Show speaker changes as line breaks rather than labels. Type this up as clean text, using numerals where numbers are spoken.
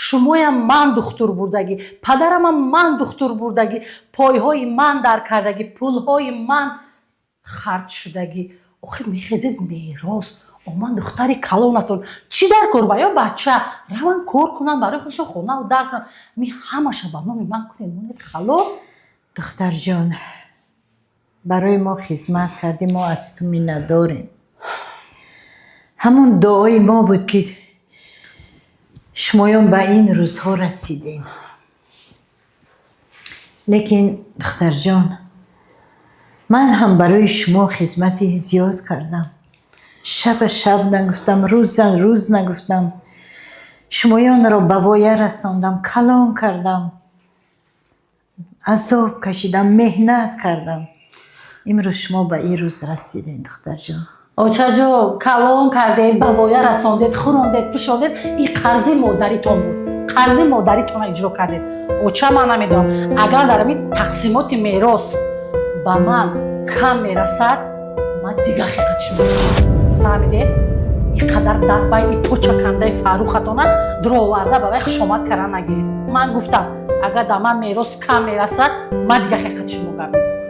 Шумоям ман духтур бурдагӣ, падарамам ман духтур бурдагӣ, пойҳои ман дар кардагӣ, пулҳои ман харҷ шудагӣ. Охир мехезед, мерос оман, духтари калонатон чӣ дар кор ва ё бача раван, кор кунанд, барои худшон хонаву дар кунанд. Ми ҳамаша ба номи ман кунед, монед, халос.
Духтарҷон, барои мо хизмат кардӣ, мо аз ту миннатдорем. Ҳамон дуои мо буд, ки шумоён ба ин рӯзҳо расидем. Лекин, духтарҷон, ман ҳам барои шумо хизмати зиёд кардам. Шаба шаб нагуфтам, рӯза рӯз нагуфтам, шумоёнро ба воя расондам, калон кардам, азоб кашидам, меҳнат кардам. Имрӯз шумо ба ин рӯз расидем, духтарҷон.
Очаҷо, калон кардед, ба воя расондед, хӯрондед, пӯшондед. Ин қарзи модаритон буд, қарзи модаритонро иҷро кардед. Оча, ман намедонам, агар дар ҳамин тақсимоти мерос ба ман кам мерасад, ман дигар ҳақиқати шумо фаҳмидед. Ин қадар дар байни почакандаи Фаррухатона дуроварда ба вай хушомад кардан нагиред. Ман гуфтам, агар дар ман мерос кам мерасад, ман дигар ҳақиқати шумо гап мезанам.